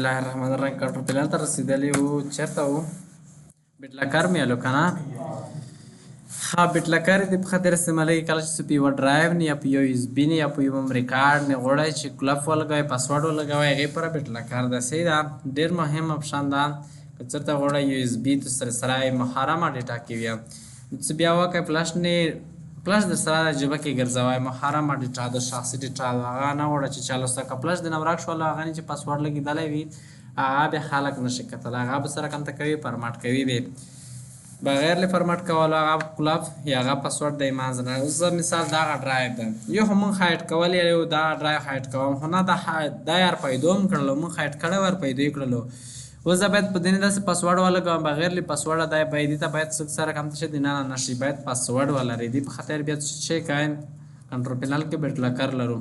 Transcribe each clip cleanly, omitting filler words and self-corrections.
الله الرحمن الرحیم. کنټرول پینل ته رسېدلی وو، چېرته وو؟ BitLocker مې الو که نه؟ ښه، BitLocker دې په خاطر استعمالوي کله چې په یوه ډرایو نه یا په یو یو اس بي نه یا په یو میموري کارډ نه غواړئ چې کلف ولګوئ، پاسورډ ولګوئ، هغې پره BitLocker ده. صحیح ده، ډېر مهم اپشن ده. که چېرته غواړئ یو اس بي سره محرمه ډیټا کې وي، څه بیا وکړئ، فلش نه فلش در سره جبه کې ګرځوئ، محرمه ډیټا ده، شخصي ډیټا ده، هغه نه غواړه چې چا لوسته. که فلش د نه ورک شول، هغه نه چې پاسورډ لګېدلی وي هغه به خلک نشي کتلی، هغه به سره کم ته کوي، فرمټ کوي به، بغیر له فرمټ کولو هغه کلف یا هغه پاسورډ د ایمان نه. اوس زه مثال دغه ډرایو ده، یو خو مونږ هایډ کولی یو دا ډرایو هایډ کوم، خو نه دا یار پیدو هم کړلو، مونږ هایډ کړی ور پیدو یې کړلو. اوس زه باید په دې نه داسې پاسورډ ولګوم، بغیر له پاسورډه دا باید دې ته باید څوک سره کم ته شي دننه نه شي، باید پاسورډ ولري. دې په خاطر بیا څه کوي، کنټرول پینل کې BitLocker لرو.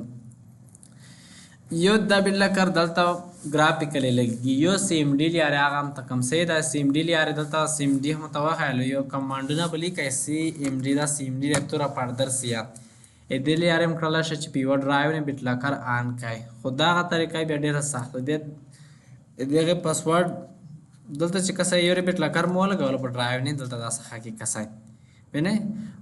یو دا BitLocker دلته ګرافیکلی لګي، یو سی ایم ډي لارې هغه هم ته کوم صحیح ده، سی ایم ډي لارې دلته سی ایم ډي هم ته وښیلو، یو کمانډونه به لیکئ سی ایم ډي، دا سی ایم ډي د توره پردر سیه دې لارې هم کړلی شي چې په یوه ډرایو نه BitLocker آن کړئ. خو دغه طریقه بیا ډېره سخته ده. دغه پاسورډ دلته چې کسه یو BitLocker مو ولګولو په ډرایو نه، دلته داسې ښه کې کسه وینئ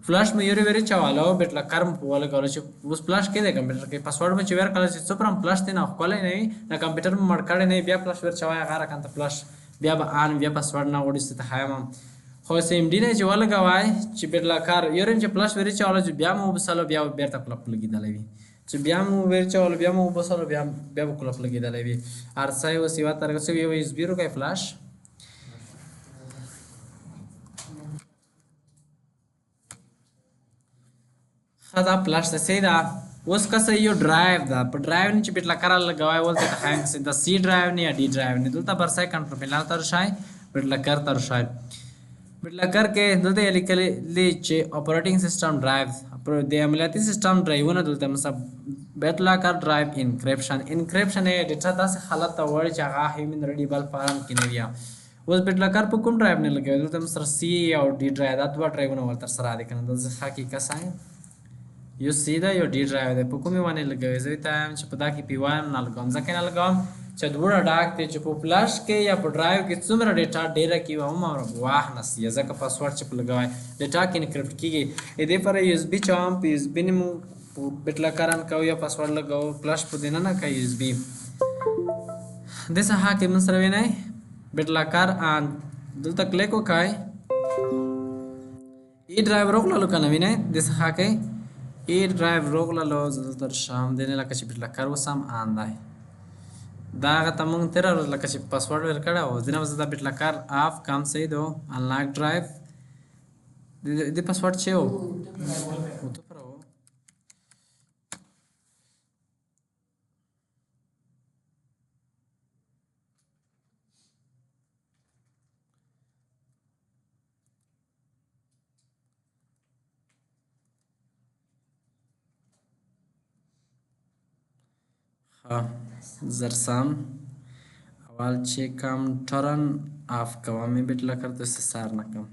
فلش مو یوري ویري چوالو BitLocker مو په ولګولو چې اوس فلش کې دی کمپیوټر کې پاسورډ مو چې ورکړل چې څومره هم فلش دی نه ښکلی نه وي، نه کمپیوټر مو مړ کړی نه وي، بیا فلش ور چوای هغه رقم ته فلش بیا به آن بیا پاسورډ نه غواړي چې ته ښایم. خو سی ایم ډي نه چې ولګوای چې BitLocker یوري چې فلش ویري چوالو چې بیا مو وبسلو بیا بیرته کلپ لګېدلی وي، چې بیا مو ویري چولو بیا مو وبسلو بیا بیا به کلپ لګېدلی وي. هر څه اوس یوه طریقه څه یو یو اس بي روکئ فلش ښه دا فلش ده، صحیح ده. اوس که څه یو ډرایو ده، په ډرایو نه چې BitLocker لګوئ ولته ته ښایم چې د سی ډرایو نه یا ډي ډرایو نه، دلته پر ځای کنټرول پینل ته راشئ، BitLocker ته راشئ. BitLocker کې دلته یې لیکلي چې اپریټینګ سیستم ډرایو، د عملیاتي سیستم ډرایوونه دلته مثلا BitLocker ډرایو انکریپشن، انکریپشن یې ډیټا داسې حالت ته وړي چې هغه هیومن ریډیبل فارم کې نه وي. اوس BitLocker په کوم ډرایو نه لګوي، دلته مثلا سی او ډي ډرایو، دا دوه ډرایوونه ورته سره دي که نه، دلته ښه کې کسان یو سی ده یو ډي ډرایو دی، په کومې باندې لګوي؟ زه ته وایم چې په دا کې پی وایم نه لګوم، ځکه نه لګوم چې دواړه ډاک دی چې په فلش کې یا په ډرایو کې څومره ډیټا ډېره کېږي هومره به واه نه سي، ځکه پاسورډ چې په لګوی ډیټا کې انکریپټ کېږي. دې پر یو اس بي چوم، په یو اس بي نه مو BitLocker آن کوو یا پاسورډ لګوو، فلش په دې نه نه کوي یو اس بي. دې څخه کې موږ سره وینئ BitLocker آن، دلته کلیک وکړئ، ای ډرایو روغللو که نه وینئ دې څخه کې ای ډرایو روغللو، زه دلته راشم دې نه لکه چې BitLocker اوس هم آن دی. دا هغه ته مونږ تېره ورځ لکه چې پاسورډ ورکړی و، ځینې زه دا BitLocker آف کم صحیح دی، انلاک ډرایو دې پاسورډ چې و ته و. ښه زرسم اول چې کوم ټرن آف کوم BitLocker ته څه سار نه کوم.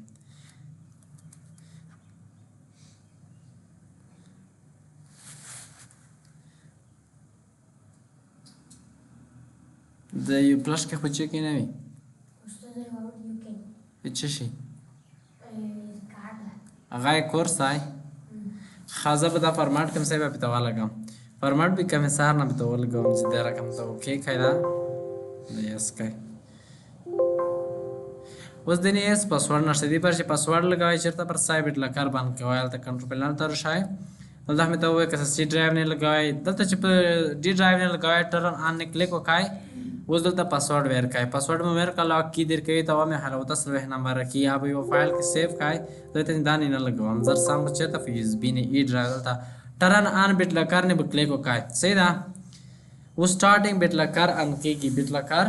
د یو فلش کې خو چې کې نه وي څه شي هغه یې کورس دی. ښه زه به دا فرماټ کوم صاحب به ته ولګوم، فرماټ به کوم سار نه به ته ولګوم چې دا رقم ته اوکې کړئ، دا یس کړئ. اوس د نه یس پاسورډ نشته، دې پر چې پاسورډ لګوئ چېرته پر ځای BitLocker باندې کوئ، هلته کنټرول پینل ته راشئ، دلته مې ته ووایي که سی ډرایو نه لګوئ، دلته چې په ډي ډرایو نه لګوئ ټرن آن نه کلیک وکړئ، اوس دلته پاسورډ ورکړئ، پاسورډ مو ورکړ لاک کی درکوي ته ومې حلوته څلوېښت نمبر کې یا به یو فایل کې سیو کړئ، دلته دا نه لګوم زر سم چېرته په یو اس بي نه ای ډرایو دلته ټرن آن BitLocker نه به کلیک وکړئ، صحیح ده. اوس سټارټینګ BitLocker آن کېږي، BitLocker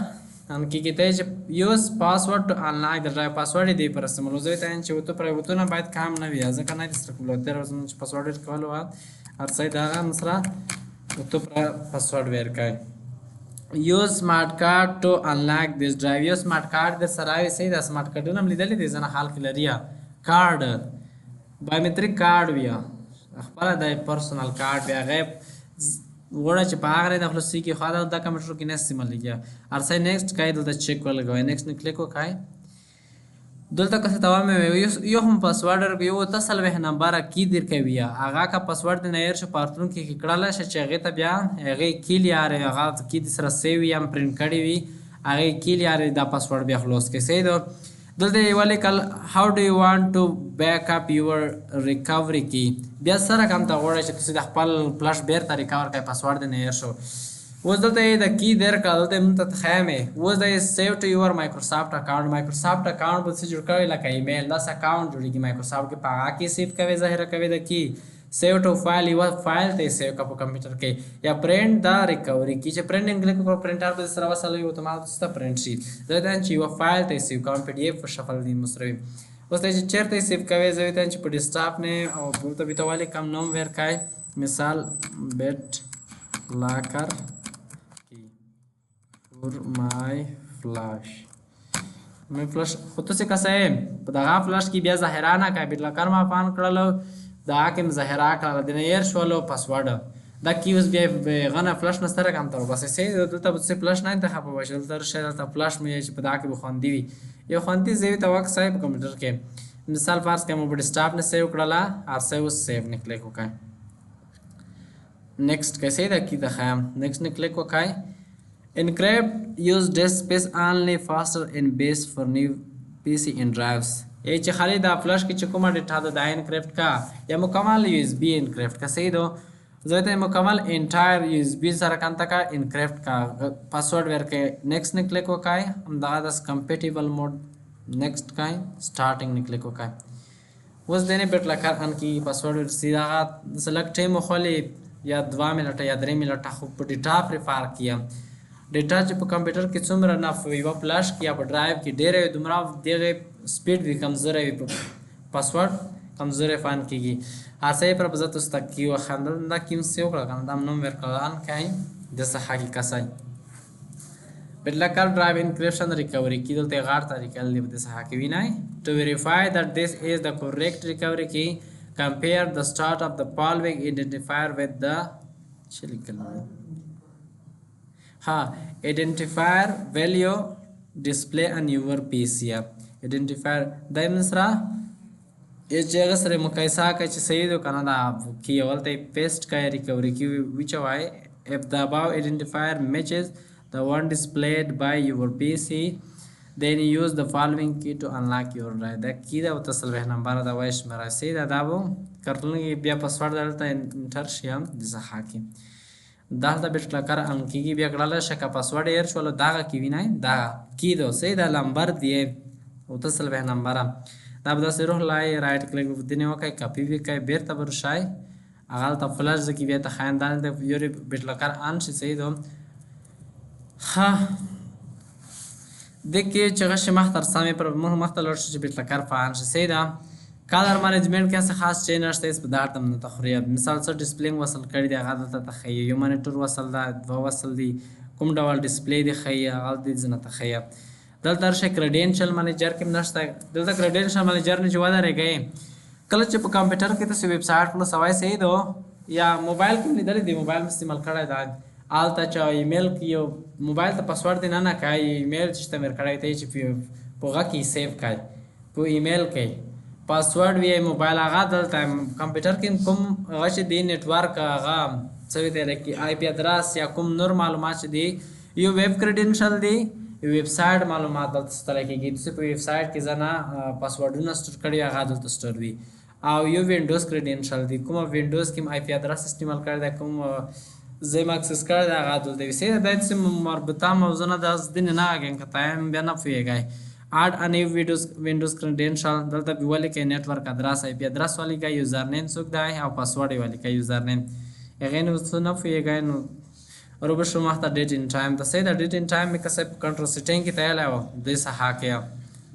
آن کېږي ته چې یوز پاسورډ ټو انلاک د ډرایو پاسورډ یې دی پر استعمالو. زه ته وایم چې وتو پر وتونه باید کم نه وي، ځکه نه دې سره کوم تېره ورځ مونږ چې پاسورډ ورکولو وه هر څه د هغه سره وتو پر پاسورډ ورکړئ. یوز سمارټ کارت ټو انلاک دیس ډرایو، یو سمارټ کارت در سره وي، صحیح ده. سمارټ کارتونه هم لیدلي دي ځنه خلک لري، کارډ بایومتریک کارډ وي، خپله د پرسونل کارډ وي، هغه غواړئ چې په هغه نه خلاصېږي، خو دا کمپیوټر کې نه استعمالېږي. هر څه نیکسټ کوي، دلته چک ولګوئ، نیکسټ نه کلیک وکړئ. دلته که څه دوام یو هم پاسورډ ورکوي، یو 48 نمبره کی درکوي. هغه که پاسورډ دې نه هېر شو، په راتلونکي کې کړلی شي چې هغې ته بیا هغې کی لیارې، هغه کی دې سره سیو وي، هم پرنټ کړی وي، هغې کی لیارې دا پاسورډ بیا خلاص کړي. صحیح ده. دلته یې ولیکل how do you want to back up your recovery key. بیا څه رقم ته غواړئ چې تاسو د خپل فلش بیرته ریکور کړئ، پاسورډ دې نه هېر شو. اوس دلته یې د کی درکړه، دلته یې مونږ ته ښیم یې. اوس دا یې سیو ټو یور مایکروسافټ اکاونټ. مایکروسافټ اکاونټ به څه جوړ کړی لکه ایمیل داسې اکاونټ جوړېږي مایکروسافټ کې، په هغه کې سیو کوي، ظاهره کوي د کی. سیو ټو فایل، یوه فایل ته یې سیو کړه په کمپیوټر کې، یا پرنټ دا ریکوري کی چې پرنټینګ کلیک وکړو، پرنټر به سره وصلوي، اتومات ته پرنټ شي. زه ته چې یوه فایل ته یې سیو کوم، پي ډي اف په شکل دی مسره وي. اوس ته چې چېرته یې سیو کوې، زه ته چې په ډیسکټاپ نه او دلته به ته ولیکم نوم ورکړئ، مثال بیټ لاکر فور مای فلاش. مې فلش خو تاسو که څه په دغه فلش کې بیا ظاهرا نه کوي، بیټ لاکر ما فان کړلو، دا کې م ظاهرا کړل، د نه هېر شولو پاسورډ دا کی اوس بیا غنه فلش نه سره کم تر بس سي. دلته به څه فلش نه انتخاب شي، دلته راشي، دلته فلش مې چې په دا کې به خوندي وي، یو خوندي ځای ته وک صاحب کمپیوټر کې. مثال فرض کړئ مو په ډیسکټاپ نه سیو کړله، هر څه اوس سیو نه کلیک وکړئ، نیکسټ کیسه دا کی ته خیم، نیکسټ نه کلیک وکړئ. Encrypt use disk space only faster and best for new PC and drives. ای چې خالي دا فلش کې چې کومه ډیټا ده دا انکریپټ کا یا مکمل یو اس بی انکریپټ کا. صحیح ده. زه ته مکمل انټایر یو اس بی سره کنته کا انکریپټ کا، پاسورډ ورکې، نیکسټ نه کلیک وکای، هم دغه داس کمپیټیبل موډ نیکسټ کای، سٹارټینګ نه کلیک وکای. اوس دنه بیټ لاکر ان کی پاسورډ ورسي، هغه سلیکټ ټایم خولي یا 2 منټه یا 3 منټه، خو په ډیټا پر فرق کیه. ډیټا چې په کمپیوټر کې څومره نه په یوه فلش کې یا په ډرایو کې ډېره وي، دومره دغې سپیډ وي کمزوری وي، پاسورډ کمزوری فان کېږي. هسه یې پر په زه تاسو ته کی وخندل، دا کیم سیو کړه که نه، دا نوم ورکړه ان کوي د څه حقیقت سي. BitLocker drive encryption recovery key دلته غاړ طریقه دی په دې ساحه کې وینئ. To verify that this is the correct recovery key, compare the start of the following identifier with the څه لیکل دي؟ ها، identifier value display on your PC. Identifier دا یې سره یې چې هغه سره مقایسه کوي چې صحیح ده که نه، دا کی اول ته یې پیسټ کوي ریکوري کی وچوي. If the above identifier matches the one displayed by your PC, then use the following key to unlock your drive. دا کی دا 48 نمبر دا وایي شمېره صحیح ده. دا به کارتونو کې بیا پاسورډ دلته انټر شي هم د څخه کې دلته بیټ لاکر ان کېږي، بیا کړلی شه که پاسورډ هېر شولو دغه کې وینئ دا کی ده صحیح ده، لمبر دی 48 نمبره. دا به داسې روح لای رایټ کلیک به دینې وکړئ، کاپي به کړئ، بیرته به راشئ هغه هلته فلش ځکه بیا ته ښایم دا نه یورې بیټ لاکر ان شي. صحیح ده. ها دې کې چې غشي مخ تر سمې پر مخ مخته لاړ شي چې بیټ لاکر فعال شي. صحیح ده. کالر منیجمنټ کې څه خاص چی نشته، هېڅ په درد هم نه ته خوري. مثال څه ډسپلی وصل کړی دی هغه دلته ته ښیي، یو مانیټور وصل ده، دوه وصل دي، کوم ډول ډسپلی دی ښیي، هغه دې ځنه ته ښیي. دلته راشئ کریډینشل منیجر کې هم نشته. دلته کریډینشل منیجر نه چې ودرېږئ، کله چې په کمپیوټر کې تاسو ویب سایټ خلاصوئ صحیح ده، یا موبایل کې مې لیدلی دی، موبایل مې استعمال کړی دی، هلته چې ایمیل کې یو موبایل ته پاسورډ دی نه نه کوي، ایمیل چې ته مې ورکړی ته یې چې په هغه کې سیو کړئ، په ایمیل کې پاسورډ وي موبایل هغه دلته کمپیوټر کې کوم هغه چې دی نتورک هغه څه وي لکه آی پی ادرس یا کوم نور معلومات چې دی، یو ویب کریډینشل دی، یو ویب سایټ معلومات دلته ستل کېږي. تاسو په ویب سایټ کې ځنه پاسورډونه سټور کړي هغه دلته سټور وي. او یو وینډوز کریډینشل دی، کوم وینډوز کې آی پی ادرس استعمال کړی دی، کوم زم اکسس کړی دی هغه دلته وي. صحیح ده. دا چې مربوطه موضوع نه ده، ځینې نه غږېږم که ته بیا نه پوهېږئ. Add a new Windows credential دلته به ولیکئ نتورک ادرس، آی پی ادرس ولیکئ، یوزر نیم څوک دی او پاسورډ یې ولیکئ یوزر نیم. هغې نو څه نه پوهېږئ نو وربه شو مخته ډیټ ان ټایم ته. صحیح ده. ډیټ ان ټایم مې که څه په کنټرول سیټینګ کې تیلی و دې ساحه کې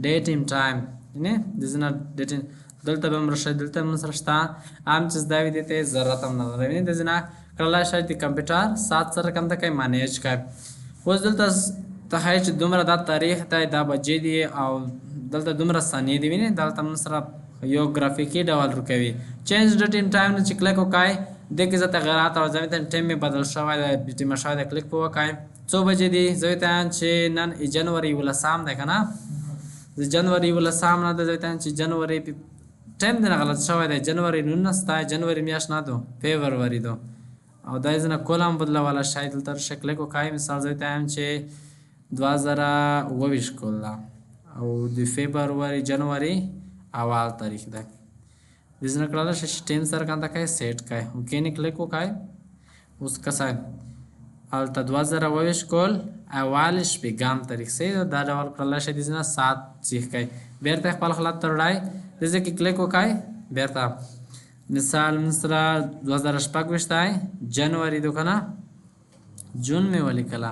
ډیټ ان ټایم نه د ځینه ډیټ ان دلته به هم راشئ، دلته هم سره شته عام چې زده وي دې ته یې ضرورت هم نه لري. د ځینه کړلی شئ د کمپیوټر ساعت سره رقم ته کوي مانیج کوي. اوس دلته ته ښایي چې دومره دا تاریخ دی، دا بجې دی او دلته دومره ثانیې دی، وینې دلته موږ سره یو ګرافیکي ډول ورکوي. چینج ډیټ ان ټایم نه چې کلیک وکړئ دې کې زه تغیرات راوځم، ته ټایم مې بدل شوی دی، ټیم شوی دی، کلیک په وکړئ. څو بجې دي؟ زه ته چې نن جنوري 11 دی که نه، د جنوري 11 نه ده، زه ته چې جنوري ټایم دی نه غلط شوی دی، جنوري 19 دی، جنوري میاشت نه ده، فبروري ده. او دا یې ځنه کول هم بدلولی شئ. دلته راشئ کلیک وکړئ. مثال زه ته وایم چې 2022 کال ده او د فبروري جنوري اول تاریخ دی. دې ځنه کړلی شئ چې ټایم سره کنده کوئ، سیټ کوئ، اوکې نه کلیک وکړئ. اوس که څه هلته 2022 کال اول شپږم تاریخ صحیح ده، دا ډول کړلی شئ. دې ځنه ساعت سیخ کوئ، بېرته خپل حالت ته وړئ، دې ځای کې کلیک وکړئ. بېرته مثال موږ سره 2026 دی، جنوري ده که نه، جون مې ولیکله،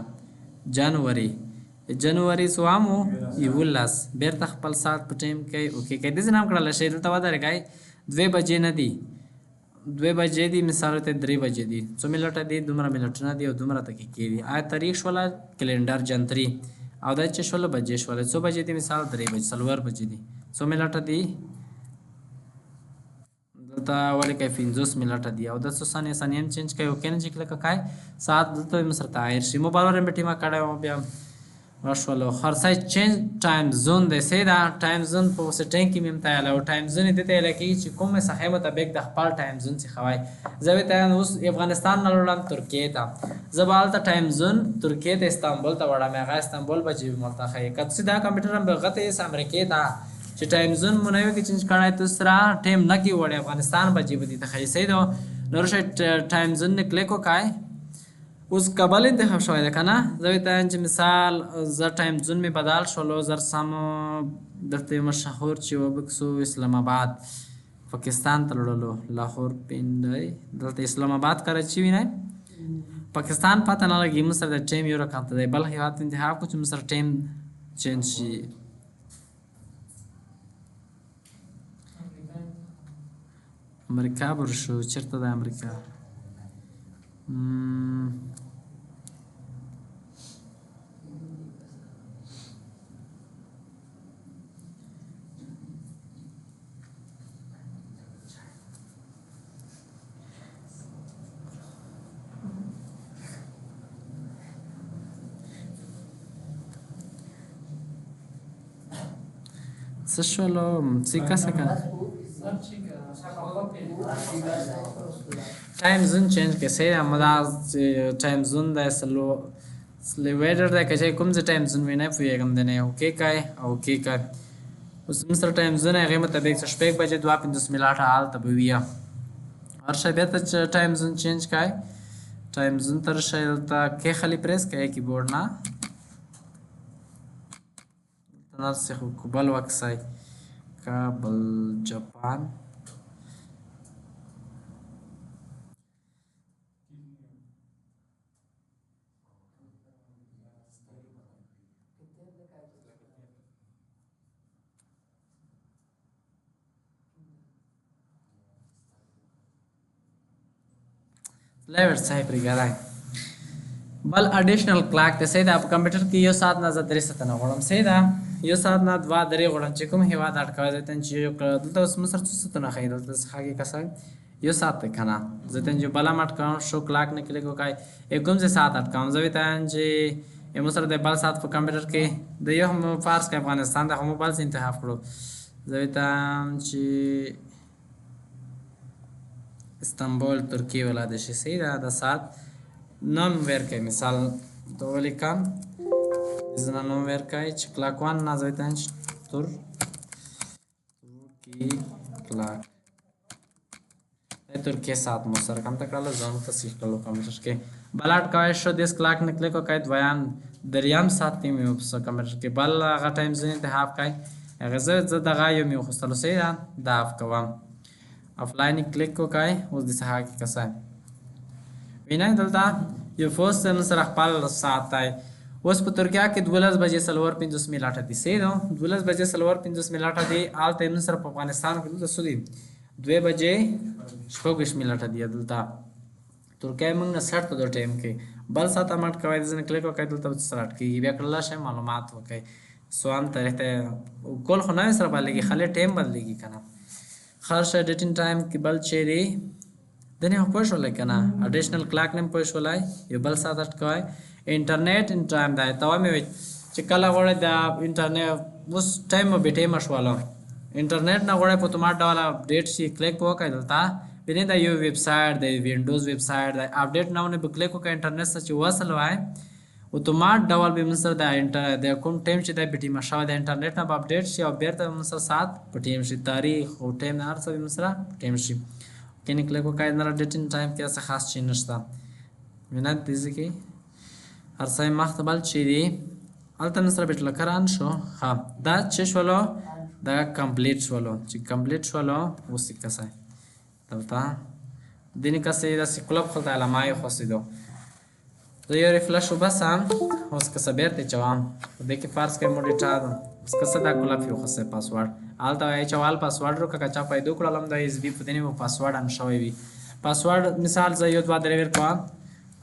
جنوري، جنوري څوام و؟ 11. بېرته خپل ساعت په ټایم کوئ، اوکې کوئ. دې ځای نه هم کړلی شئ. دلته ودرېږئ، 2 بجې نه دي، 2 بجې دي، مثال ته 3 بجې دي، څو منټه دي؟ دومره منټونه دي او دومره دقیقې دي. آیا تاریخ شوله کلندر جنتري، او دا چې شوله بجې شوله، څو بجې دي؟ مثال 3 بجې، 4 بجې دي، څو منټه دي؟ دلته ولیکئ 50 منټه دي. او دا څو ثانیې ثانیې هم چینج کوي، اوکې نه چې کلیک وکړئ، ساعت دلته مې سره تغیر شي. موبایل ورم به ټیمه کړی وم، بیا راشولو. هر ځای چینج ټایم زون دی، صحیح ده. ټایم زون په سیټینګ کې مې هم تیار او ټایم زون یې دې ته ویل کېږي چې کومې صفحې مطابق د خپل ټایم زون څخه وای. زه به ته اوس افغانستان نه لوړم ترکیې ته، زه به هلته ټایم زون ترکیې ته استانبول ته وړم، هغه استانبول به چې ورته ښیي. که څه دا کمپیوټر هم به غته یې امریکې ته چې ټایم زون مو نه وي کې چینج کړی، ته سره ټایم نه کې وړي، افغانستان به چې به دې ته ښیي، صحیح ده. نور شی ټایم زون نه کلیک وکړئ. اوس کابل انتخاب شوی دی که نه، زه ورته وایم چې مثال زه ټایم زون مې بدل شولو، زر سم درته یو مشهور چې وبکسو اسلام آباد پاکستان ته لړلو، لاهور پنډی، دلته اسلام آباد کراچي وینئ، پاکستان پته نه لګي، موږ سره د ټایم یو رقم ته دی، بل هېواد انتخاب کړو چې موږ سره ټایم چینج شي. امریکا به ورشو، چېرته ده امریکا؟ څه شولو؟ څه کسه که ټایم زون چینج کې صحیح ده. دا ټایم زون دی، سلیویډر دی، که چې کوم ځای ټایم زون وي نه پوهېږم دی نه، اوکې کوي او اوکې کوي. اوس موږ سره ټایم زون هغې مطابق څه 6:52 هلته به وي. هر شی بېرته چې ټایم زون چینج کوي، ټایم زون ته راشئ، دلته کې خالي پریس کوي کیبورډ نه، نرسې خو کابل وکسئ، کابل جاپان، لیور صاحب پرېږدی. بل اډیشنل کلاک دی، صحیح ده. په کمپیوټر کې 1 ساعت نه زه 3 ساعته نه غواړم، صحیح ده، 1 ساعت نه 2 3 غواړم چې کوم هېواد اډ کوی. زه چې یو دلته اوس موږ سره څو ساعتونه ښیي، دلته څخه کې کسان 1 ساعت دی که نه، زه ته چې بل هم اډ کوم، شو کلاک نه کلیک وکړئ، کوم ځای ساعت اډ کوم. زه ورته وایم چې موږ سره د بل ساعت په کمپیوټر کې د یو هم فرض کړئ افغانستان دی، خو موږ بل څه انتخاب کړو. زه ورته وایم چې استانبول ترکیه ولاده شي، صحیح ده. دا ساعت نوم ورکړئ، مثال ته ولیکم، زه نوم ورکړئ چې کلاک 1 نه، زه ورته وایم چې ترکي کلاک، ترکیه ساعت مو سره کم ته کړله، ځان ته سیخ کړلو کمپیوټر کې. بل اډ کوی شو، دیس کلاک نه کلیک وکړئ، دویم دریم ساعت مې وپسه کمپیوټر کې، بل هغه ټایم زون انتخاب کړئ، هغه زه دغه یو مې وخوستلو، صحیح ده، دا اف کوم، افلاین کلیک وکړئ. اوس د سهار کې کسان وینئ دلته یو فوس موږ سره خپل ساعت دی. اوس په ترکیه کې 12:54 دي، صحیح ده، 12:54 دي. هلته موږ سره په افغانستان کې دلته څه دي؟ 2:26 دي. دلته ترکیه موږ نه سټ ته د ټایم کې بل ساعت هم اډ کوی، ځینې کلیک وکړئ، دلته به سره اډ کېږي. بیا کړلی شئ معلومات وکړئ، څوام تاریخ ته کول خو نوی سره بدلېږي، خالي ټایم بدلېږي که نه. هر شی ډیټینګ ټایم کې بل چیرې دنه خو پوه شولای که نه؟ اډیشنل کلاک نه پوه شولای، یو بل ساعت اټکوي. انټرنیټ ان ټایم دی، ته ومې وی چې کله غواړی د انټرنیټ اوس ټایم مو بې ټایمه شولو، انټرنیټ نه غواړی په اتومات ډول اپډیټ شي، کلیک به وکړئ دلته. بینې دا یو ویب سایټ دی، وینډوز ویب سایټ دی، اپډیټ نه ونه به کلیک وکړئ، انټرنیټ سره چې وصل وای اتومات ډول به موږ سره د انټر د کوم ټایم چې د بې ټایمه شوی د انټرنیټ نه به اپډیټ شي او بیرته به موږ سره ساعت په ټایم شي، تاریخ او ټایم هر څه به موږ سره په ټایم شي. کینې کلیک وکړئ، نه ډیټ ان ټایم کې څه خاص چی نشته. وینئ دې ځای کې هر څه مخته بل چې دی هلته موږ سره بټ لاکر آن شو. ښه دا چې شولو دا کمپلیټ شولو، چې کمپلیټ شولو اوس یې کسای دلته دینې کسې داسې کلب خلته علامه یې خوسېدو. زه یو ریفلش وباسم اوس که څه بیرته یې چوم، په دې کې فرض کړئ مو ډیټا ده، اوس که څه دا کلب یې وخوسې پاسورډ هلته وایي چې وال پاسورډ وکړه، که چا پیدا کړل هم دا اس بي په دې به پاسورډ ان شوی وي. پاسورډ مثال زه 1 2 3 ورکوم،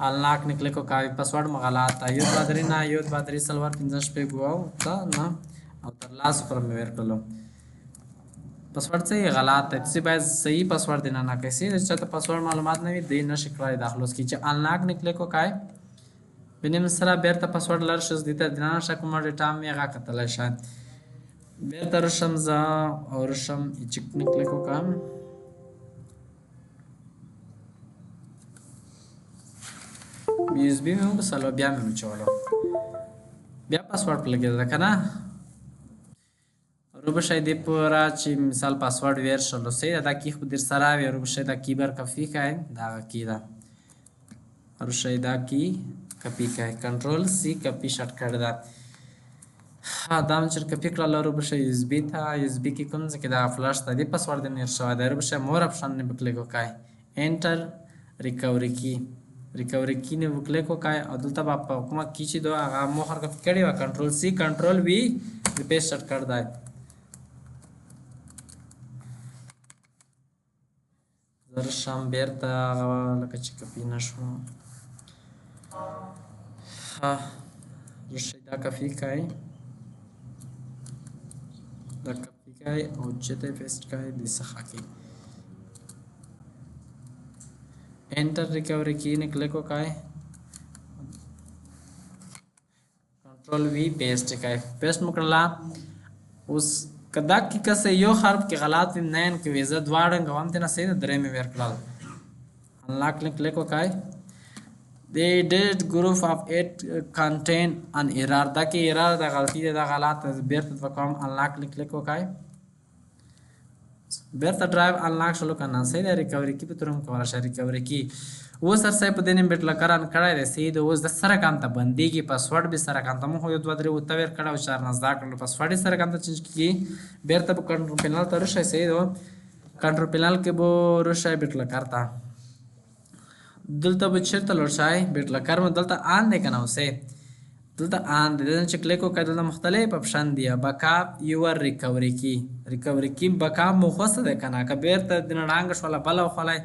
انلاک نه کلیک وکړئ، پاسورډ مو غلط دی، 1 2 3 نه 1 2 3 4 5 6 7 8 9 او تر لاسو پر مې ورکړلو. پاسورډ څه یې غلط دی، تاسې باید صحیح پاسورډ دی نه نه کړئ، چې چاته پاسورډ معلومات نه وي دی نه شي کړای داخلوس کې. چې انلاک نه کلیک وکړئ بینیم سره بیرته پاسورډ لر شي، دې ته دننه شه کومه ډیټا مې هغه کتلی شئ. بیرته راشم زه او راشم ایجکټ نه کلیک وکړم، یو اس بي مې وبسلو، بیا مې وچولو، بیا پاسورډ په لګېدله که نه روبشی دې پورا چې مثال پاسورډ ویر شلو، صحیح ده، دا کی خو در سره وي، روبشی دا کی بر کفي کړئ، دا هغه کی ده، روشی دا کی کپي کړئ، کنټرول سی کپي شارټکټ ده. ها دا مې چې کپي کړله روبشی یو اس بي ته، یو اس بي کې کوم ځای کې دا فلش ته دې پاسورډ دې نیر شوی دی، روبشی مور اپشن نه به کلیک وکړئ، انټر ریکوري کی، ریکوري کی نه به کلیک وکړئ او دلته به په کومه کی چې ده هغه مو هر کپي کړې وه، کنټرول سی کنټرول وي د پیسټ شارټکټ دی. زه راشم بیرته هغه لکه چې کپي نه شو. ها راشئ دا کپي کړئ، دا کپي کړئ او چېرته یې پیسټ کړئ دې څخه کې انټر ریکوري کی نه کلیک وکړئ، کنټرول وی پیسټ کړئ، پیسټ مو کړله. اوس که دا کې که څه یو حرف کې غلط وي نین کې وي، زه دواړه کوم ته نه صحیح ده، درې مې ورکړل. انلاک نه کلیک وکړئ. The digit group of 8 contain an error، دا کې ایرر ده، غلطي ده، دا غلط ده، بیرته دوه کوم انلاک نه کلیک وکړئ، بیرته ډرایو انلاک شولو که نه صحیح ده، ریکوري کی به تر هم کولی شئ. ریکوري کی اوس هر څه په دې نیم بټ لاکر آن کړی دی، صحیح ده، اوس د سره کام ته بندېږي، پاسورډ به سره کام ته مو خو 1 2 3 ورته ور کړی او چار نه زده کړلو، پاسورډ یې سره کام ته چینج کېږي. بیرته به کنټرول پینل ته راشئ، صحیح ده، کنټرول پینل کې به راشئ بټ لاکر ته، دلته به چېرته لاړ شئ، بټ لاکر مو دلته آن دی که نه، اوسې دلته آن دی، دلته چې کلیک وکړئ دلته مختلف اپشن دی، بکاپ یور ریکوري کی، ریکوري کی بکاپ مو خو څه دی که نه، که بیرته دنه ړانګه شوله بله وخولی،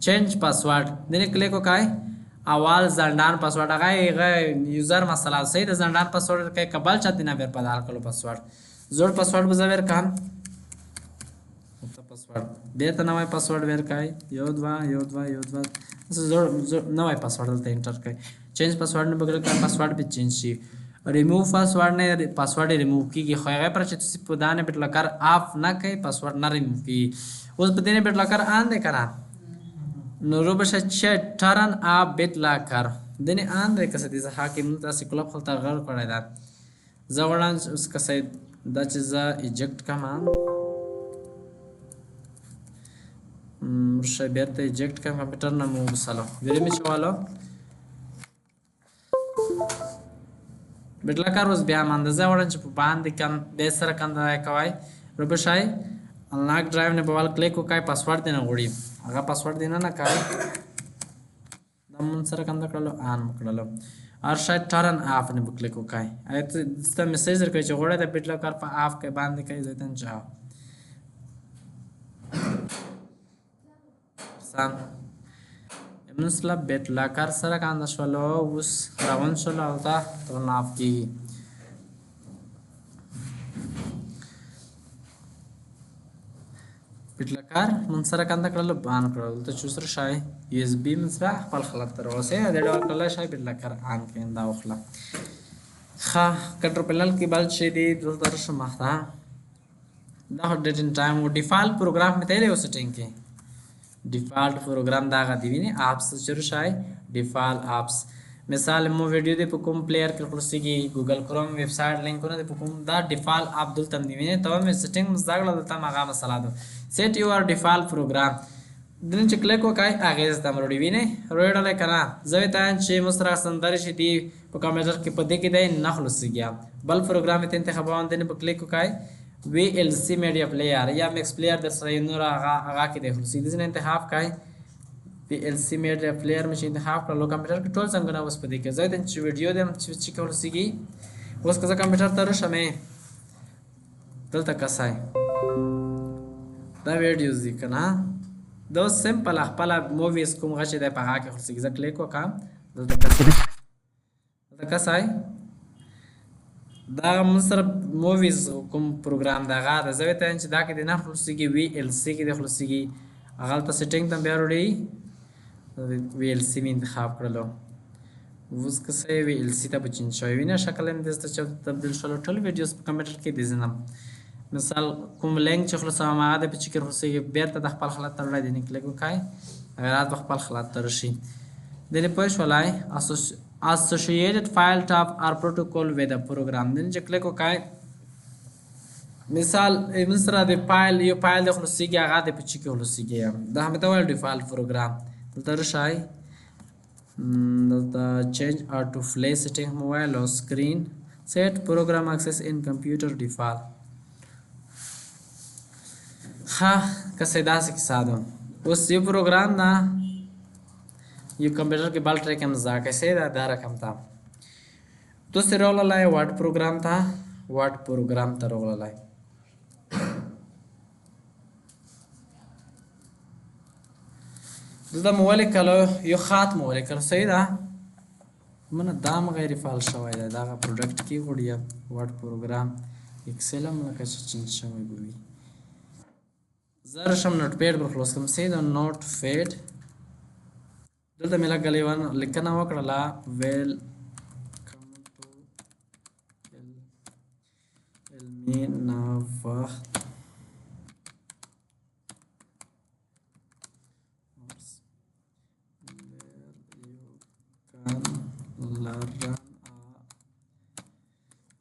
چینج پاسورډ دنه کلیک وکړئ، اول زندان پاسورډ هغه یوزر مسله صحیح ده، زندان پاسورډ ورکړئ، که بل چا دې نه بیر بدل کړلو پاسورډ، زوړ پاسورډ به زه ورکړم، پاسورډ بیرته نوی پاسورډ ورکړئ، 1 2 1 2 1 2 زوړ نوی پاسورډ دلته انټر کړئ، چینج پاسورډ نه بګل کړئ، پاسورډ به چینج شي. ریموو پاسورډ نه پاسورډ ریموو کیږي، خو هغه پر چې تاسو په دانه بټ لاکر آف نه کړئ پاسورډ نه ریموو کیږي. اوس په دې بټ لاکر آن دی که نه، نو روبشه چې ټرن اپ بټ لاکر دنې آن دی که څه دې ځخه کې مونږ تاسې کلب خلته غر کړی ده. زه غواړم چې اوس که څه دا چې زه ایجکټ کړم، ورشه بیرته ایجکټ کړم کمپیوټر نه مو وبسلو، ویرې مې چوالو بټ لاکر اوس بیا هم اندازه غواړم چې په باندې کم بیا سره کم دی کوی. روبشئ انلاک ډرایو نه به ول کلیک وکړئ، پاسورډ دې نه غواړي، هغه پاسورډ دې نه نه کوي، دا مونږ سره کم کړلو آن مو کړلو. هر شی ټرن آف نه به کلیک وکړئ، دلته میسج درکوي چې غواړئ د بټ لاکر په آف کې باندې کوي، زه ته جواب سم موږ له بټ لاکر سره کانده شولو، اوس روان شولو هلته ټرن آف کېږي. بټلکر من سره کنده کړل آن کړل. دلته چې سره شای یو اس بي من سره خپل حالت ته راوسي، د ډول کړل شای بټلکر آن کړي دا وخله. ښه کنټرول پینل کې بل چې دی دلته راشم مخته، دا خو ډیټ ان ټایم او ډیفالت پروګرام مې ته یو سیټینګ کې ډیفالت پروګرام دا غدي ویني اپس شروع شای ډیفالت اپس. مثال مو ویډیو دی په کوم پلیئر کې خلاصيږي، ګوګل کروم ویب سایټ لینکونه دی په کوم، دا ډیفالت اپ دلته دی ویني. ته مې سیټینګ مزداګړه دلته هغه مسله ده. سیټ یور ډیفالت پروګرام دنه چې کلیک وکای اغیز ته مروړي ویني روړل کنه. زه ته چې مسره سندر شي دی په کمپیوټر کې په دې کې دی نه خلاصيږي. بل پروګرام ته انتخابون دنه په کلیک وکای وی ال سی میډیا پلیئر یا میکس پلیئر در سره نور هغه هغه کې دی خلاصيږي. دنه انتخاب کای پی ال سی میډیا پلیئر مې چې انتخاب کړلو کمپیوټر کې ټول څنګه اوس په دې کې زه چې ویډیو دم چې کول سیږي. اوس که زه کمپیوټر ته راشم دلته کسای دا ویډیوز دي کنه، دا سمپل خپل موویز کوم غشي دی په هغه کې خلاصيږي. زه کلیک وکړم دلته کسای، دلته کسای دا موږ سره موویز کوم پروګرام دا هغه ده. زه ته چې دا کې دی نه خلاصيږي، وی ال سی کې دی خلاصيږي. هغه ته سیټینګ ته بیا وروړي وی ال سی می انتخاب کړلو. اوس که څه وی ال سی ته به چینج شوی وي نه، شکل یې دلته چې تبدیل شول. ټول ویډیوز په کمپیوټر کې دي زنم مثال کوم لینک چې خلاصوم هغه د په چې کې خلاصېږي بېرته د خپل حالت ته وړاندې نه کلیک وکړئ غیرات به خپل حالت ته راشي. دې پوه شولای associated file type or protocol with a program دې چې کلیک وکړئ مثال موږ سره د فایل یو فایل د خلاصېږي هغه د په چې کې خلاصېږي. دا هم ته وایي ډیفالت پروګرام. دلته راشئ دلته چینج آټو فلی سیټینګ موبایل او سکرین سیټ پروګرام اکسس ان کمپیوټر ډیفالت. ښه که څه داسې کیسه ده. اوس یو پروګرام ده یو کمپیوټر کې بل ټریک هم زده کړئ. صحیح ده دا رقم ته تاسو راغلی ورډ پروګرام ته، ورډ پروګرام ته راغلی. دلته مو ولیکلو یو خط مو ولیکلو. صحیح ده منه دا هم غیر فعال شوی دی دغه پروډکټ کې غوړي ورډ پروګرام اکسل هم لکه چې چینج شوی به وي. زه راشم نوټ پیډ پر خلاص کړم. صحیح ده نوټ پیډ دلته مې لږه لیکنه وکړله ویلکم ټو علمي نوښت where you can learn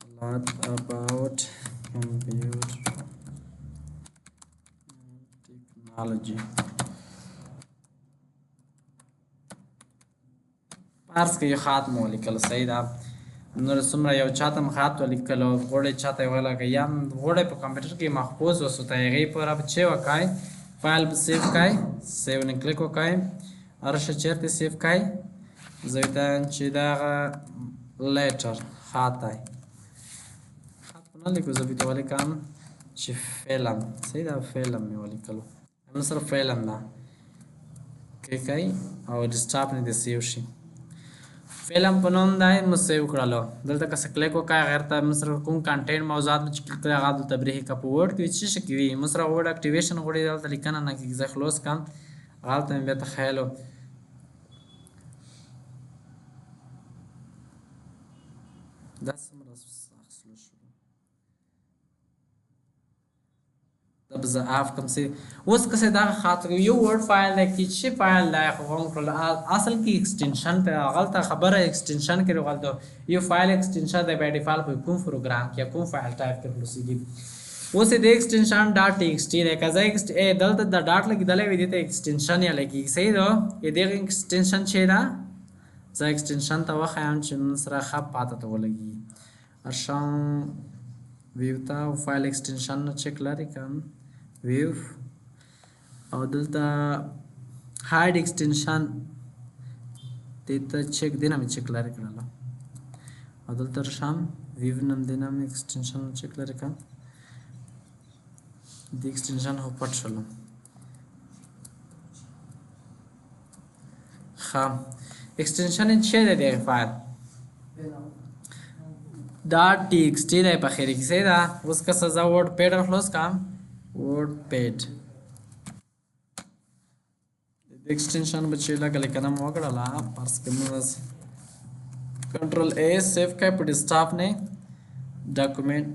a lot about computer technology. فرض کې یو خط مو ولیکل. صحیح ده نور څومره یو چاته هم خط ولیکلو غوړی چاته یې ولګه یا هم غوړی په کمپیوټر کې محفوظ وساته هغې پورې به چې وکړئ فایل به سیو کړئ، سیو نه کلیک وکړئ هرشه چېرته سیو کړئ زه ته چې دغه لیټر خط دی خط خو نه لیکو زه به ته ولیکم چې فلم. صحیح ده فلم مې ولیکلو موږ سره فلم ده کلیک کړئ او ډیسکټاپ نه دې سیو شي. فلم په نوم دی مو سیو کړلو. دلته که څه کلیک وکړئ هغه ته موږ سره کوم کانټینټ موضوعات مو چې کلیک کړی هغه دلته برېښي. که په ورډ کې وي څه شي کې وي موږ سره ورډ اکټیویشن غوړي دلته لیکنه نه کېږي. زه خلاص کړم هلته مې بیا تخیل دا څومره سخت شو دا به زه آف کړم. سي اوس که څه دغه خاطر یو ورډ فایل دی کې چې فایل دی خو هم کړل اصل کې اکسټنشن ته هغلته خبره اکسټنشن کې راغلته یو فایل اکسټنشن دی بای ډیفالت په کوم پروګرام کې کوم فایل ټایپ کې خلاصېږي. اوس د اکسټنشن ډاټ ټي ایکس ټي دی که زه دلته د ډاټ لګېدلی وي دې ته اکسټنشن یې لګېږي. صحیح ده دغه اکسټنشن چې ده زه اکسټنشن ته وښایم چې موږ سره ښه پاته ته ولګېږي. ارشم ویو ته او فایل اکسټنشن نه چک لرې کړم ویو او دلته هایډ اکسټنشن دې ته چک دې نه مې چک لرې کړله او دلته راشم ویو نم دې نه مې اکسټنشن نه چک لرې کړم دې اکسټنشن خو پټ شولم. ښه اکسټنشن یې څه دی دغه فایل ډاټ ټي ایکس ټي دی په اخر کې. صحیح ده اوس که څه زه ورډ پیډ خلاص کړم ورډ پیډ Extension به چې لګه لیکنه مو وکړله، فرض کړئ موږ کنټرول ای سیو کړئ په ډیسکټاپ نه ډاکومنټ.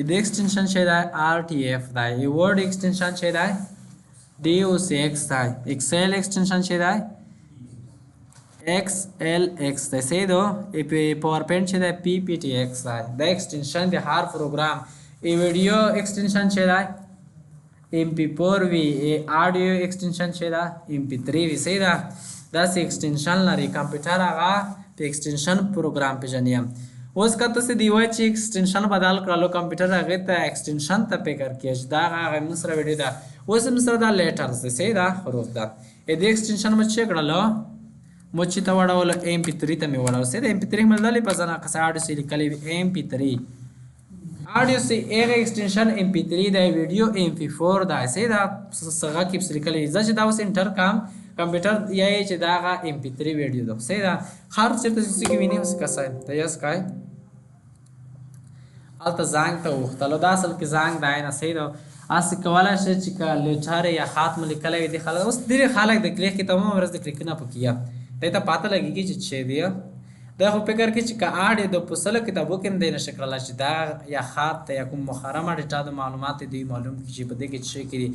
د ایکسټنشن چې دی آر ټي اف دی، ورډ ایکسټنشن چې دی ډي او سی ایکس دی، ایکسل ایکسټنشن چې دی ایکس ایل ایکس دی، صحیح ده. پاورپوینټ چې دی پی پی ټي ایکس دی. دا ایکسټنشن د هر پروګرام. ای ویډیو ایکسټنشن چې دی ایم پی 4 وي، آډیو ایکسټنشن چې ده ایم پی 3 وي، صحیح ده. داسې ایکسټنشن لري کمپیوټر، هغه په ایکسټنشن پروګرام پیژني. اوس که تاسو دی وای چې ایکسټنشن بدل کړلو، کمپیوټر هغې ته ایکسټنشن ته فکر کوي چې دا هغه موږ سره ویډیو ده. اوس موږ سره دا لیټرز دی، صحیح ده، حروف ده. دې ایکسټنشن مو چې کړلو، مو چې ته وړولو ایم پی 3 ته مې وړولو، صحیح ده. ایم پی 3 مې لري په ځان قصه آډیو سي لیکلې وي ایم پی 3 آډیو سي، هغه ایکسټنشن ایم پی 3 دی، ویډیو ایم پی 4 دی، صحیح ده. څنګه کې لیکلې زه چې دا اوس انټر کام، کمپیوټر یا چې دا هغه ایم پی 3 ویډیو ده، صحیح ده. هر چېرته چې کې ویني اوس کسای ته یس کای هلته زنګ ته وختلو، دا اصل کې زنګ دی نه، صحیح ده. هسې کولی شي چې که لیټر یا خط مو لیکلی وي، دې خلک اوس ډېری خلک د کلیک کې تمامه ورځ د کلیکونه پکې یا دی ته پاته لګېږي چې څه دی. دا خو فکر کوي چې که آډیو د په سلو کتابو کې هم دی نشي کړلی چې دا یا خط ته یا کوم محرمه ډیټا د معلومات دوی معلوم کړي چې په دې کې څه کې دي.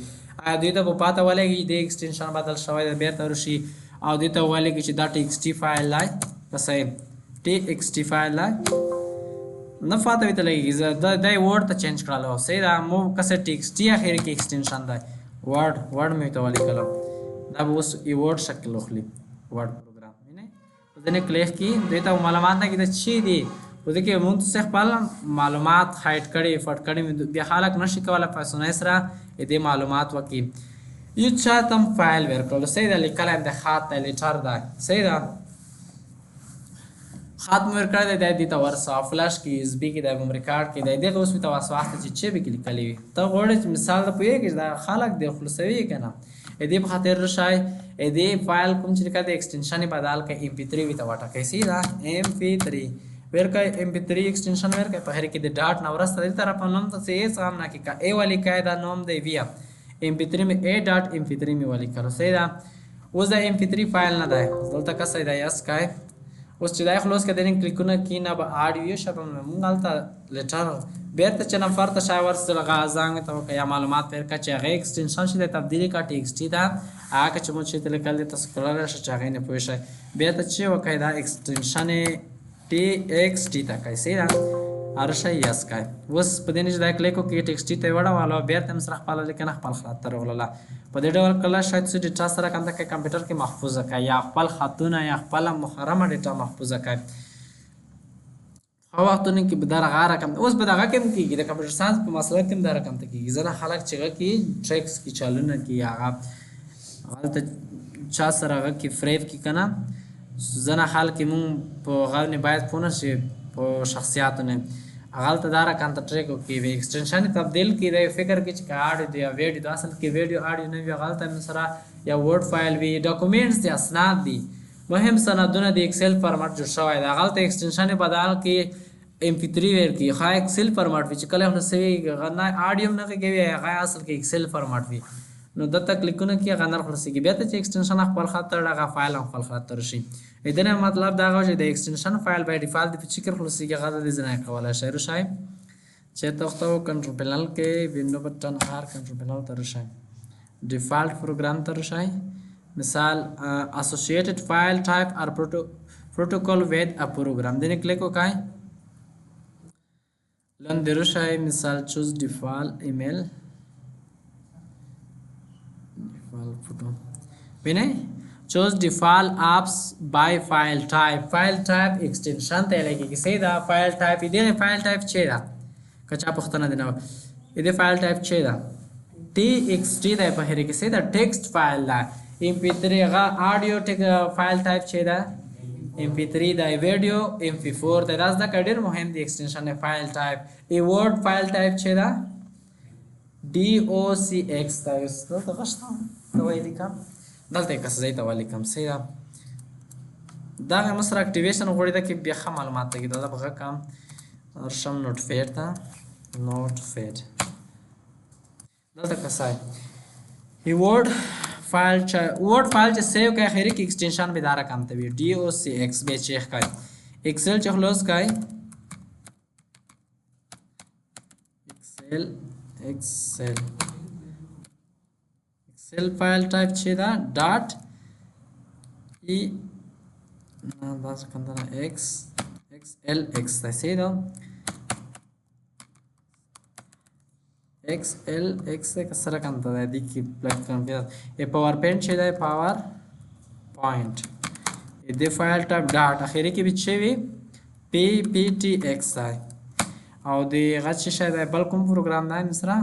آیا دوی ته به پاته ولګي چې دې ایکسټنشن بدل شوی دی، بېرته ورشي او دوی ته ولګي چې دا ټي ایکس ټي فایل دی، که صحیح ټي ایکس ټي فایل دی نه پاته وي ته لګېږي. زه دا ورډ ته چینج کړلو، صحیح ده. مو که څه ټي ایکس ټي اخر کې ایکسټنشن دی، ورډ مې ورته ولیکلو، دا به اوس یو ورډ شکل واخلي، ورډ پروګرام. وینئ په ځینې کلیک کې دوی ته معلومات نه کېده چې دي، په دې کې موږ څه خپل معلومات هایډ کړي فټ کړي، بیا خلک نشي کولی په اسانۍ سره دې معلومات وکړي. یو چا ته هم فایل ورکړلو، صحیح ده، لیکلی هم د خط دی، لیټر دی، صحیح ده، خط مو ورکړی دی، دی دې ته ورسوه، فلش کې یو اس بي کې دی هم ریکارډ کې دی، دغه اوس مې ته واسواخته چې چې به کې لیکلی وي. ته غواړې چې مثال ته پوهېږې چې دا خلک دی خلاصوي یې که نه، دې په خاطر راشئ دې فایل کوم چې لیکلی دی ایکسټنشن یې بدل کړئ، ایم پی 3 وي ته وټاکئ، صحیح ده، ایم پی 3 ورکړئ، ایم پی 3 ایکسټنشن ورکړئ. په هر کې د ډاټ نه وروسته دې طرف نوم ته څه هېڅ هم نه کې، که ای ولیکئ دا نوم دی وي ایم پی 3 مې ای ډاټ ایم پی 3 مې ولیکلو، صحیح ده. اوس دا ایم پی 3 فایل نه دی، دلته که صحیح ده یس کړئ. اوس چې دا خلاص کړئ دې کلیکونه کې نه به آډیو شي، به موږ هلته لیټر بېرته چې نفر ته شای ورسېدل هغه زنګ ته وکړه یا معلومات ورکړه چې هغه ایکسټنشن چې دی تبدیل کړه ټي ایکس ټي ته، هغه که چې موږ چېرته لیکل دي تاسو کولای شئ چې هغې نه پوه شئ. بېرته چې وکړئ دا ایکسټنشن ټي ایکس ټي ته کړئ، صحیح ده، هر شی یس کړئ. اوس په دې نه چې دا کلیک وکړئ ټي ایکس ټي ته یې وړوله، بېرته هم سره خپله لیکنه خپل خط ته راغلله. په دې ډول کله شاید څه ډیټا سره کوم ته کمپیوټر کې محفوظه کړئ یا خپل خطونه یا خپله محرمه ډیټا محفوظه کړئ. هغه وختونو کې به دا هغه رقم اوس به دغه کې هم کېږي، د کمپیوټر ساینس په مسله کې هم دا رقم ته کېږي. ځینې خلک چې هغه کې ټریکس کې چالونه کوي، هغه هلته چا سره هغه کې فریب کې که نه، ځینې خلک یې مونږ په هغه نه باید پوه نه شي په شخصیاتو نه، هغه هلته دا رقم ته ټریک وکړي، وي ایکسټنشن یې تبدیل کړي. دی فکر کوي چې که آډیو دی یا ویډیو، دا اصل کې ویډیو آډیو نه وي، هغه هلته مې سره یا ورډ فایل وي، ډاکومنټس دي، اسناد دي، مهم سندونه د ایکسل فارمټ جوړ شوی دی، هغه هلته ایکسټنشن یې بدل کړي ایم پی 3 ورکړي، ښه ایکسل فارمټ وي چې کله خلاصوي هغه نه آډیو هم نه غږوي، هغه اصل کې ایکسل فارمټ وي. نو دلته کلیکونه کې هغه نه خلاصېږي، بیا ته چې ایکسټنشن خپل خط ته هغه فایل هم خپل خط ته راشي. دې نه مطلب دا غو چې د ایکسټنشن فایل بای ډیفالت په چکر خلاصېږي، هغه د ځای کولای شي. راشي چې تخته کنټرول پینل کې وینډو بټن آر کنټرول پینل ته راشي، ډیفالت پروګرام ته راشي. مثال اسوسییټډ فایل ټایپ اور پروتوکول وذ ا پروګرام دې کلیک وکړئ، لاندې راشي مثال چوز ډیفالت ایمیل ډیفالت فوټو وینئ، چوز ډیفالت اپس بای فایل ټایپ، فایل ټایپ ایکسټنشن ته لګیږي، صحیح ده. فایل ټایپ دې فایل ټایپ چې ده، که چا پوښتنه دې نه وه، دې فایل ټایپ چې ده ټي ایکس ټي دی په هر کې، صحیح ده، ټیکسټ فایل ده. ایم پی 3 هغه آډیو فایل ټایپ چې ده ایم پی 3 دی، ویډیو ایم پی 4 دی. دا زده کړه ډېر مهم دی ایکسټنشن فایل ټایپ. ای ورډ فایل ټایپ چې ده ډي او سی ایکس دی. اوس دلته غشته ته ولیکم، دلته یې که څه ځای ته ولیکم، صحیح ده. دغه مو سره اکټیویشن غواړي، دا کې بیا ښه معلومات لګي. دلته به غږ کړم ورشم نوټ پیډ ته، نوټ پیډ دلته که څه ای ورډ فایل چې ورډ فایل چې سیو کوي اخري کې ایکسټینشن به دا رقم ته وي DOCX به چیک کوي. ایکسل چې خلاص کوي ایکسل ایکسل فایل ټایپ چې دا ډاټ ای نه دا څه کنده ایکس ایکس ال ایکس دا صحیح ده. ایکس ال ایکس سره کنده ده دي کې پلګ کمپیوټر ای پاور پوینټ چې ده پاور پوینټ دې فایل ټایپ ډاټ اخري کې به چې وي پی پی ټی ایکس ده. او د هغه چې شی دی بل کوم پروګرام دی مثلا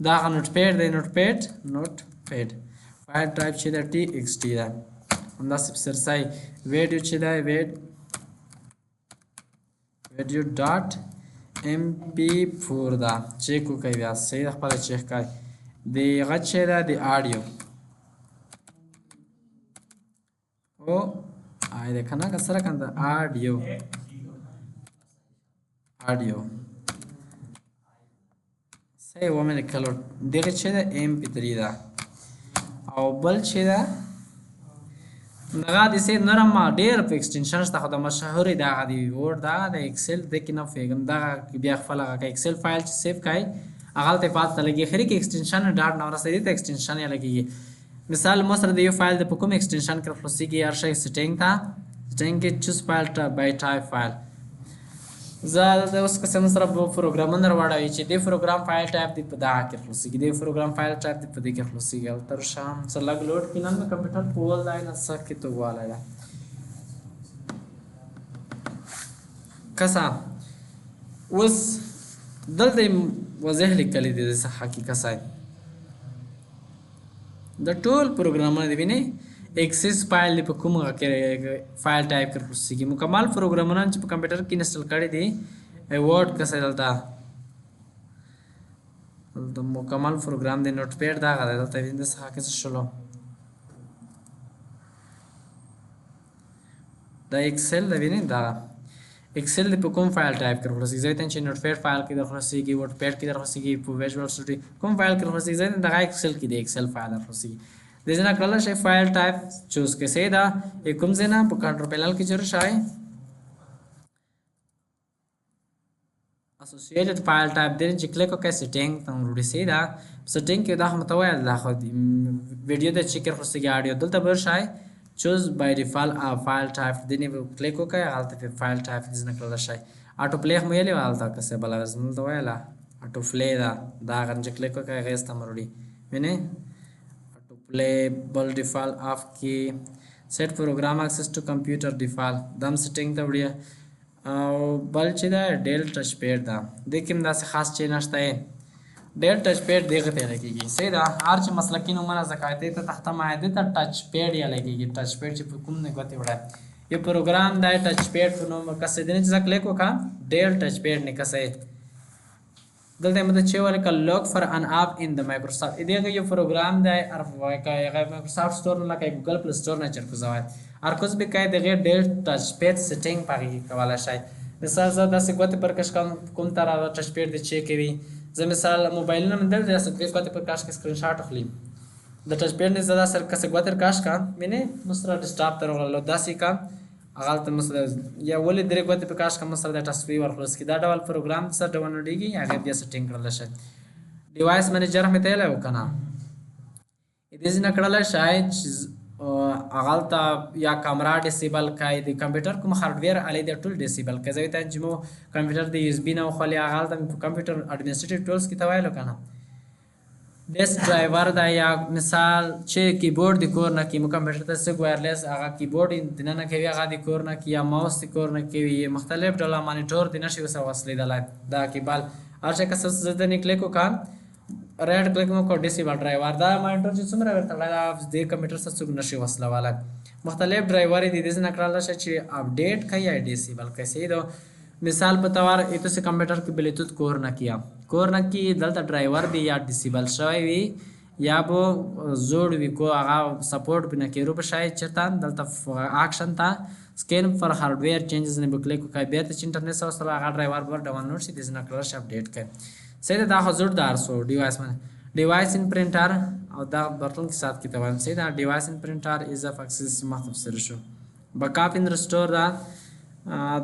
دا هغه نوټ پیډ دی، نوټ پیډ نوټ پیډ فایل ټایپ چې ده ټی ایکس ټی ده. همداسې په سرسای ویډیو چې دی ویډیو ډاټ ام پی فور ده چیک وکړئ بیا صحیح ده خپله چیک کړئ. د هغه چې ده د آډیو او آی ده که نه که څه رقم ده آډیو آډیو صحیح ومې لیکلو. دغه چې ده ام پی 3 ده. او بل چې ده دغه د سه نرم ډیر په ایکسټینشن شته خو د مشهورې دغه دی ورډ دغه د ایکسل د کې نه پوهېږم دغه بیا خپل هغه ایکسل فایل چې سیو کړئ هغه ته پاته لګي اخري کې ایکسټینشن ډاټ نه ورسته دي ته ایکسټینشن یې لګیږي. مثال مو سره د یو فایل د په کوم ایکسټینشن کې خلاصیږي هر شی سیټینګ ته سیټینګ کې چوز فایل ټایپ بای ټایپ فایل. زه د اوس قسم سره پروګرامونه راوړوي چې دې پروګرام فایل ټایپ دی په دغه کې خلاصیږي، دې پروګرام فایل ټایپ دی په دې کې خلاصیږي. او تر شام څه لږ لوډ کړي نن مې کمپیوټر په ول دی نه څه کې توګوالی ده کسا. اوس دلته یې واضح لیکلي دي د صفحه کې کسای د ټول پروګرامونه دی وینئ اکسس فایل دی په کوم فایل ټایپ کې خلاصیږي. مکمل پروګرامونه چې په کمپیوټر کې انسټال کړي دي ورډ کسه دلته دلته مکمل پروګرام دی نوټ پیډ دغه دی دلته وینئ د صفحه کې څه شولو دا ایکسل دی وینئ دا ایکسل دی په کوم فایل ټایپ کې خلاصیږي ځای ته چې نوټ پیډ فایل کې در خلاصیږي ورډ پیډ کې در خلاصیږي په ویژوال سټوډیو کوم فایل کې خلاصیږي ځای ته دغه ایکسل کې دی ایکسل فایل در خلاصیږي. د ځنه کړل شي فایل ټایپ چوز کې صحیح ده. کوم ځای په کنټرول پینل کې چور شي اسوسییټډ فایل ټایپ دې چې کلیک وکړئ سیټینګ ته وروړي صحیح ده. سیټینګ کې دا هم ته ویل دا خو ویډیو د چې کې خلاصیږي آډیو دلته بر شي چوز بای ډیفالت فایل ټایپ دې نه کلیک وکړئ هلته په فایل ټایپ دې ځنه کړل شي. آټو پلی هم ویلې هلته که څه بله ورځ دلته ویله آټو پلی ده دا هغه چې کلیک وکړئ هغې ته وروړي وینئ پلی بل ډیفالت اف کې سیټ پروګرام اکسس ټو کمپیوټر ډیفالت دم سیټینګ ته وړي. او بل چې ده ډیل ټچ پیډ ده دې کې هم داسې خاص چې نشته ډیل ټچ پیډ دغه ته لګیږي صحیح ده. هر چې مسلکي نومونه زکایتې ته تخته مایده ته ټچ پیډ یې لګیږي. ټچ پیډ چې په کوم نه ګوتې وړی یو پروګرام دی ټچ پیډ په نوم کسې دې نه چې زه کلیک وکړم ډیل ټچ پیډ نه کسې دلته مې ته چې ولیکل لوک فار ان اپ ان د مایکروسافټ دغه یو پروګرام دی مایکروسافټ سټور نه لکه ګوګل پلی سټور نه چرته ځوای ارکوز به کوي دغه ډیل ټچ پیډ سیټینګ پاګه کې کولای شي. مثال زه داسې ګوتې پر کش کوم کوم تر هغه ټچ پیډ دی چې کوي زه مثال موبایلونه مې دلته داسې دوې ګوتې پر کش کې سکرین شاټ اخلي د ټچ پیډ نه زه داسې کسې ګوتې کش کړم وینې مو سره ډیسکټاپ ته راغلل داسې کړم هغه مثلا یا ولې درې ګوتې په کاش کوم سره د تصویر ورخلاص کی دا ډول پروګرام سره ډاونلوډیږي هغه بیا سیټینګ کړل شي. ډیوایس منیجر مې ته ویلی که نه دې ځینې کړل شاید چې هغلته یا کامرا ډیسیبل کړئ د کمپیوټر کوم هارډویر الې دی ټول ډیسیبل کړئ. ځکه چې مو کمپیوټر د یو اس بي نه وخولې هغلته مې په کمپیوټر اډمنسټریټیو ټولز کې ته ویلو که نه ډیسک ډرایور دا یا مثال چې کیبورډ د کور نه کی مو کمپیوټر ته څوک وایرلیس هغه کیبورډ دننه کوي هغه د کور نه کی یا ماوس د کور نه کوي مختلف ډوله مانیټور د نشي ورسره وصلېدلی دا کیبل هر شی که څه زه د کلیک وکړم رایټ کلیک مو کو ډیسیبل ډرایور دا مانیټور چې څومره ورته دا د کمپیوټر سره څوک نشي وصلولی مختلف ډرایور دي دې نه کړل شي چې اپډیټ کوي یا ډیسیبل کوي صحیح ده. مثال په توار ایتو سه کمپیوټر کې بلوتوت کور نه کیا کور نه کی دلته ډرایور دی یا ډیسیبل شوی وي یا به زوړ وي کو هغه سپورټ به نه کیرو به شای چرته دلته اکشن ته سکین فار هارډویر چینجز نه به کلیک وکړئ بیا ته چې انټرنیټ سره وصل هغه ډرایور به ډاونلوډ شي دې نه کړل شي اپډیټ کړئ صحیح ده. دا خو زوړ دار سو ډیوایس باندې ډیوایس ان پرنټر او دا برتلونکي ساعت کې ته وایم. صحیح ده. Device and printer، ease of access مخ تفسیر شو. Backup and restore دا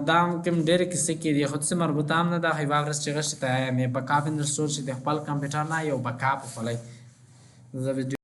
دا ممکن ډېرې کیسې کې دي، خو څه مربوطه هم نه ده، خو یوه ورځ چې غشي ته یې backup and restore چې د خپل کمپیوټر نه یو backup وخلی. زه ویډیو